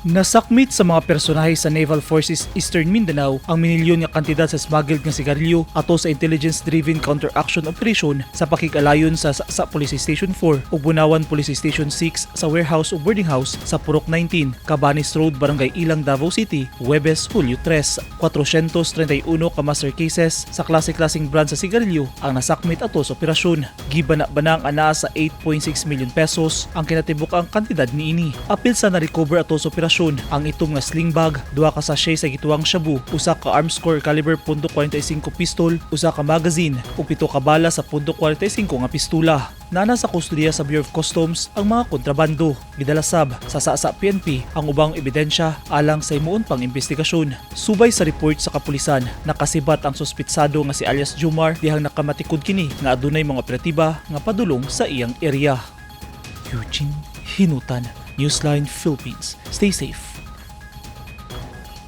Nasakmit sa mga personahe sa Naval Forces Eastern Mindanao ang minilyon nga kantidad sa smuggled nga sigarilyo ato sa intelligence-driven counteraction operation sa pakig-alayon sa Police Station 4 ug Bunawan Police Station 6 sa warehouse ug boarding house sa Purok 19, Cabanis Road, Barangay Ilang, Davao City, Huwebes, Hulyo 3. 431 ka master cases sa klase-klaseng brand sa sigarilyo ang nasakmit ato sa operasyon. Gibana-bana ang anaa sa 8.6 million pesos ang kinatibuk-ang kantidad niini. Apil sa na-recover ato sa operasyon ang itom nga sling bag, duha ka sachet sa gituwang shabu, usa ka Armscor caliber .45 pistol, usa ka magazine ug 7 ka bala sa .45 nga pistula. Naa sa kustodiya sa Bureau of Customs ang mga kontrabando. Gidala sab sa Sasa PNP ang ubang ebidensya alang sa himuon pang investigasyon. Subay sa report sa kapulisan, nakasibat ang suspitsado nga si alias Jumar dihang nakamatikod kini nga adunay mga operatiba nga padulong sa iyang area. Eugene Hinutan, Newsline Philippines. Stay safe.